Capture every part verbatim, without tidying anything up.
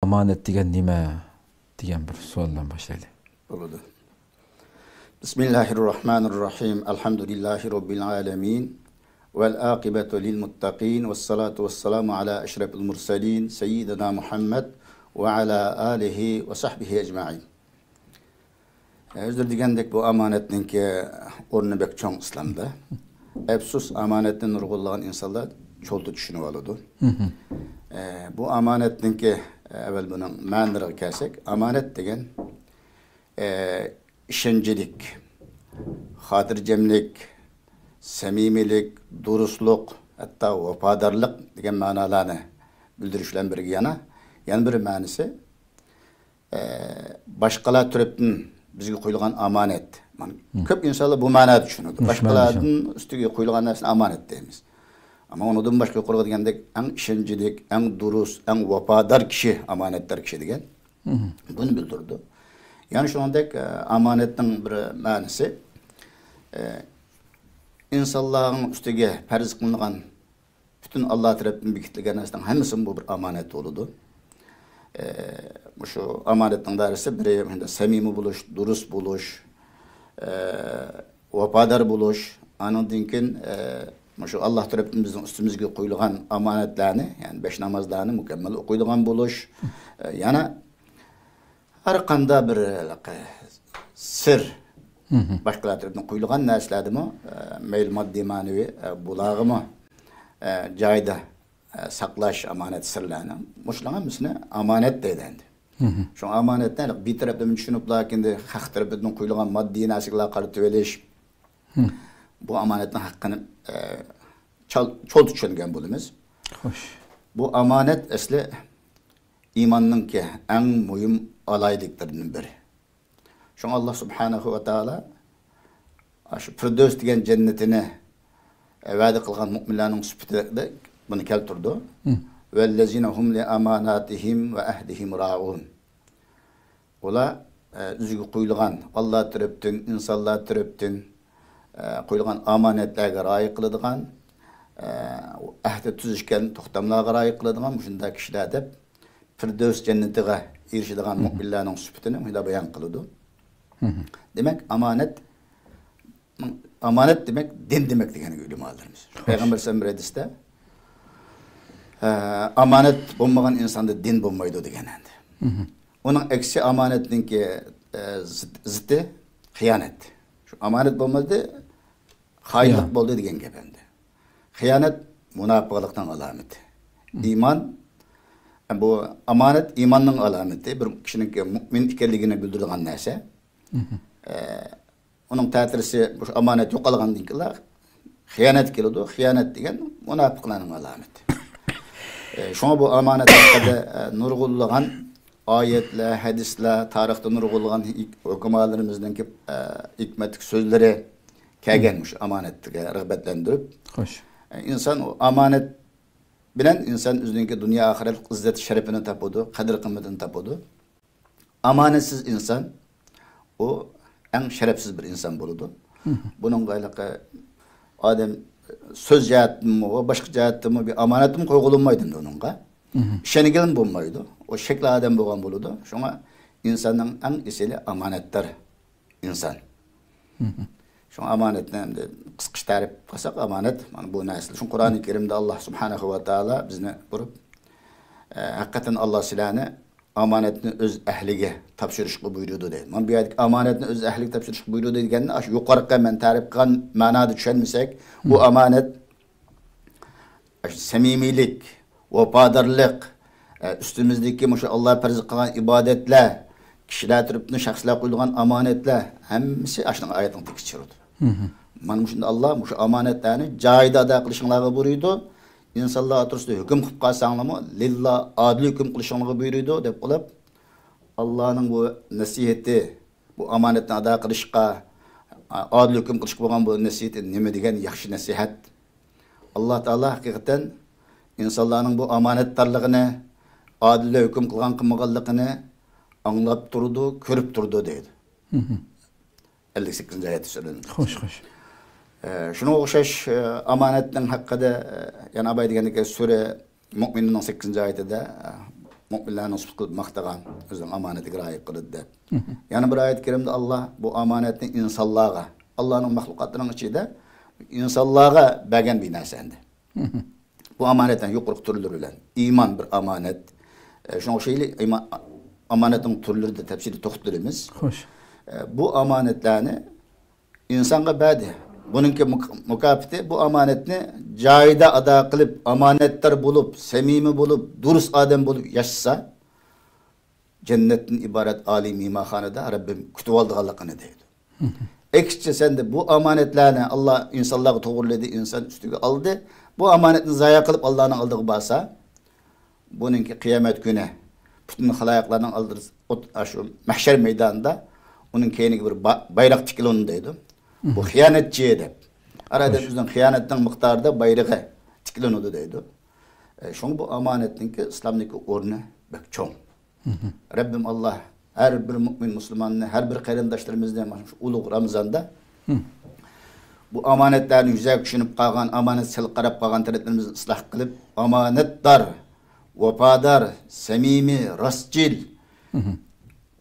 ئامانەت دېگەن نېمە؟ دېگەن بىر سوئال بىلەن باشلايلى. بولىدۇ. بىسمىللاھىرراھمانىرراھىم. ئەلھەمدۇلىللاھى رەببىل ئالەمىن. ۋەل ئاقىبەتۇ لىل مۇتتەقىن. ۋەسسالاتۇ ۋەسسالامۇ ئالا ئەشرەفىل مۇرسەلىن. سەييىدىنا مۇھەممەد ۋە ئالا ئالىھى ۋە سەھبىھى ئەجمەئىن. ئۆزلىرى دېگەندەك، بۇ ئامانەتنىڭكى ئورنى بەك چوڭ ئىسلامدا. ئەپسۇس، ئامانەتنى نۇرغۇنلىغان ئىنسانلار چولتا چۈشىنىۋالىدۇ. ئە، بۇ ئامانەتنىڭكى، ئەۋۋەل بۇنىڭ مەنىلىرىگە كەلسەك، ئامانەت دېگەن، ئە، ئىشەنچلىك، خاتىرجەملىك، سەمىمىيلىك، دۇرۇسلۇق، ھەتتا ۋاپادارلىق دېگەن مەنالارنى بىلدۈرۈش بىلەن بىرگە يەنە، يەنە بىر مەنىسى، ئە، باشقىلار تەرەپتىن بىزگە قويۇلغان ئامانەت. مانا، كۆپ ئىنسانلار بۇ مەنادا چۈشىنىدۇ. مۇشۇ مەنىدە باشقىلاردىن ئۈستىگە قويۇلغان نەرسىنى ئامانەت دەيمىز. ئەمما ئۇنىڭدىن باشقا يۇقىرىقىدا دېگەندەك، ئەڭ ئىشەنچلىك، ئەڭ دۇرۇس، ئەڭ ۋاپادار كىشى ئامانەتدار كىشى دېگەن. بۇنى بىلدۈرىدۇ. يەنە شۇنىڭدەك، ئە، ئامانەتنىڭ بىر مەنىسى، ئە، ئىنسانلارنىڭ ئۈستىگە پەرز قىلىنغان پۈتۈن ئاللا تەرەپتىن بېكىتىلگەن نەرسىنىڭ ھەممىسىمۇ بۇ بىر ئامانەت بولىدۇ. ئە، مۇشۇ ئامانەتنىڭ دائىرىسى بىرى، مۇشۇنداق سەمىمىي بولۇش، دۇرۇس بولۇش، ئە، ۋاپادار بولۇش، ئانىڭدىن كېيىن، ئە، مۇشۇ ئاللا تەرەپتىن بىزنىڭ ئۈستىمىزگە قويۇلغان ئامانەتلەرنى، يەنى بەش نامازلارنى مۇكەممەل ئوقۇيدىغان بولۇش، ئە، يەنە ھەر قانداق بىر، ھېلىقى، سىر، باشقىلار تەرىپىدىن قويۇلغان نەرسىلەردىمۇ، ئە، مەيلى ماددىي، مەنىۋى، ئە، بۇلارغىمۇ، ئە، جايىدا، ئە، ساقلاش، ئامانەت سىرلارنى، مۇشۇلارنىڭ ھەممىسىنى ئامانەت دەيدۇ ئەمدى. شۇڭا ئامانەتنى ھېلىقى بىر تەرەپتىن چۈشىنىپلا، ئەمدى خەق تەرىپىدىن قويۇلغان ماددىي نەرسىگىلا قارىتىۋېلىش، بۇ ئامانەتنىڭ ھەققىنى، ئە، چال-، چولتا چۈشەنگەن بولىمىز. خوش. بۇ ئامانەت ئەسلى ئىماننىڭكى ئەڭ مۇھىم ئالاھىدىلىكلىرىدىن بىرى. شۇڭا ئاللا سۇبھانەھۇ ۋە تائالا شۇ پىردەۋس دېگەن جەننىتىنى، ئە، ۋەدە قىلغان مۇئمىنلارنىڭ سۈپىتىدە بۇنى كەلتۈرىدۇ. ۋەللەزىنە ھۇم لىئاماناتىھىم ۋە ئەھدىھىم رائۇن. ئۇلار، ئە، ئۆزىگە قويۇلغان، ئاللا تەرەپتىن، ئىنسانلار تەرەپتىن، ئە، قويۇلغان ئامانەتلەرگە رىئايە قىلىدىغان، ئە، ئەھدى تۈزۈشكەن توختاملارغا رىئايە قىلىدىغان مۇشۇنداق كىشىلەر دەپ پىردەۋس جەننىتىغا ئېرىشىدىغان مۇئمىنلارنىڭ سۈپىتىنى مۇنداق بايان قىلىدۇ. دېمەك، ئامانەت، ئامانەت دېمەك، دىن دېمەك دېگەن ئۆلىمالىرىمىز. خوش. پەيغەمبەر سەللەللاھۇ ئەلەيھى ۋەسەللەم بىر ھەدىستە، ئە، ئامانەت بولمىغان ئىنساندا دىن بولمايدۇ دېگەن ئەمدى. ئۇنىڭ ئەكسى ئامانەتنىڭكى، ئە، زىت-، زىتى خىيانەت. شۇ ئامانەت بولمىدى، خائىنلىق بولدى دېگەن گەپ ئەمدى. خىيانەت مۇناپىقلىقنىڭ ئالامىتى. ئىمان، بۇ ئامانەت ئىماننىڭ ئالامىتى، بىر كىشىنىڭ مۇئمىن ئىكەنلىكىنى بىلدۈرىدىغان نەرسە. ئە، ئۇنىڭ تەتۈرىسى، مۇشۇ ئامانەت يوقالغاندىن كېيىنلا خىيانەت كېلىدۇ. خىيانەت دېگەن مۇناپىقلارنىڭ ئالامىتى. ئە، شۇڭا بۇ ئامانەت ھەققىدە، ئە، نۇرغۇنلىغان ئايەتلەر، ھەدىسلەر، تارىختا نۇرغۇنلىغان ھېك-، ھۆكۈمالىرىمىزنىڭكى، ئە، ھېكمەتلىك سۆزلىرى كەلگەن مۇشۇ ئامانەتكە رىغبەتلەندۈرۈپ. خوش. ئە، ئىنسان ئۇ ئامانەت بىلەن ئىنسان ئۆزىنىڭكى دۇنيا ئاخىرەتلىك ئىززەت شەرىپىنى تاپىدۇ، قەدىر قىممىتىنى تاپىدۇ. ئامانەتسىز ئىنسان، ئۇ ئەڭ شەرەپسىز بىر ئىنسان بولىدۇ. بۇنىڭغا ھېلىقى ئادەم سۆز جەھەتتىنمۇ، باشقا جەھەتتىنمۇ بىر ئامانەتمۇ قويغىلى بولمايدۇ ئۇنىڭغا. ئىشەنگىلىمۇ بولمايدۇ. ئۇ شەكلى ئادەم بولغان بولىدۇ. شۇڭا ئىنساننىڭ ئەڭ ئېسىلى ئامانەتدار ئىنسان. شۇڭا ئامانەتنى ئەمدى قىسقىچە تەرىپ قىلساق، ئامانەت، مانا بۇ نەرسىلەر. شۇڭا قۇرئانى كەرىمدە ئاللا سۇبھانەھۇ ۋە تائالا بىزنى ئۇرۇپ، ئە، ھەقىقەتەن ئاللا سىلەرنى ئامانەتنى ئۆز ئەھلىگە تاپشۇرۇشقا بۇيرۇدى دەيدۇ. مانا بۇ يەردىكى ئامانەتنى ئۆز ئەھلىگە تاپشۇرۇشقا بۇيرۇدى دېگەننى ئاشۇ يۇقىرىقى مەن تەرىپ قىلغان مەنادا چۈشەنمىسەك، بۇ ئامانەت ئاشۇ سەمىمىيلىك، ۋاپادارلىق، ئە، ئۈستىمىزدىكى مۇشۇ ئاللا پەرز قىلغان ئىبادەتلەر، كىشىلەر تەرىپىدىن شەخسلەرگە قويۇلغان ئامانەتلەر، ھەممىسى ئاشۇنىڭ ئايىتىنىڭ تېكىستى چۈشۈرىدۇ. مانا مۇشۇنداق ئاللا مۇشۇ ئامانەتلەرنى جايىدا ئادا قىلىشىڭلارغا بۇيرۇيدۇ. ئىنسانلار ئوتتۇرىسىدا ھۆكۈم قىلىپ قالساڭلارمۇ، لىللا ئادىل ھۆكۈم قىلىشىڭلارغا بۇيرۇيدۇ، دەپ قىلىپ، ئاللانىڭ بۇ نەسىھىتى، بۇ ئامانەتنى ئادا قىلىشقا، ئادىل ھۆكۈم قىلىشقا بولغان بۇ نەسىھىتى نېمە دېگەن ياخشى نەسىھەت! ئاللا تائالا ھەقىقەتەن ئىنسانلارنىڭ بۇ ئامانەتدارلىقىنى، ئادىل ھۆكۈم قىلغان قىلمىغانلىقىنى ئاڭلاپ تۇرىدۇ، كۆرۈپ تۇرىدۇ دەيدۇ. ئەللىك سەككىزىنچى ئايەتتە سۆزلىنىدۇ. خوش، خوش. ئە، شۇنىڭغا ئوخشاش، ئە، ئامانەتنىڭ ھەققىدە، ئە، يەنە ئاباي دېگەندەك سۈرە مۇئمىنۇنىڭ سەككىزىنچى ئايىتىدە، ئە، مۆمىنلەرنىڭ سۈپىتى قىلىپ ماختىغان، ئۆزىنىڭ ئامانىتىگە رىئايە قىلىدۇ دەپ. يەنە بىر ئايەت كەرىمدە ئاللا بۇ ئامانەتنى ئىنسانلارغا، ئاللانىڭ مەخلۇقاتلىرىنىڭ ئىچىدە ئىنسانلارغا بەرگەن بىر نەرسە ئەمدى. بۇ ئامانەتنىڭ يۇقىرىقى تۈرلىرى بىلەن ئىمان بىر ئامانەت. ئە، شۇنىڭغا ئوخشايلى ئىما-، ئامانەتنىڭ تۈرلىرىدە تەپسىلىي توختىلىمىز. خوش. ئە، بۇ ئامانەتلەرنى ئىنسانغا بەردى. بۇنىڭكى مۇك-، مۇكاپاتى بۇ ئامانەتنى جايىدا ئادا قىلىپ، ئامانەتدار بولۇپ، سەمىمىي بولۇپ، دۇرۇس ئادەم بولۇپ ياشىسا، جەننەتتىن ئىبارەت ئالىي مېھمانخانىدا رەببىم كۈتۈۋالىدىغانلىقىنى دەيدۇ. ئەكسىچە سەندە بۇ ئامانەتلەرنى ئاللا ئىنسانلارغا توغرىلىدى، ئىنسان ئۈستىگە ئالدى. بۇ ئامانەتنى زايە قىلىپ ئاللانىڭ ئالدىغا بارسا، بۇنىڭكى قىيامەت كۈنى پۈتۈن خالايىقلارنىڭ ئالدىدا ئوت-، ئاشۇ مەھشەر مەيدانىدا ئۇنىڭ كەينىگە بىر با-، بايراق تىكىلىنىدۇ دەيدۇ. بۇ خىيانەتچى دەپ. ئارادە ئۆزىنىڭ خىيانەتنىڭ مىقدارىدا بايرىقى تىكىلىنىدۇ دەيدۇ. ئە، شۇڭا بۇ ئامانەتنىڭكى ئىسلامدىكى ئورنى بەك چوڭ. رەببىم ئاللا ھەر بىر مۆمىن مۇسۇلماننى، ھەر بىر قېرىنداشلىرىمىزنى مانا شۇ ئۇلۇغ رامىزاندا بۇ ئامانەتلەرنى يۈزەرگە چۈشىنىپ قالغان، ئامانەت سەل قاراپ قالغان تەرەپلىرىمىزنى ئىسلاھ قىلىپ، ئامانەتدار، ۋاپادار، سەمىمىي، راستچىل،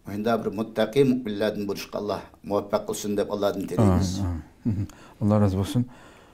مۇشۇنداق بىر مۇتتەقىي مۆمىنلەردىن بولۇشقا ئاللا مۇۋەپپەق قىلسۇن دەپ ئاللادىن تىلەيمىز. ئامىن، ئامىن. ئاللا رازى بولسۇن.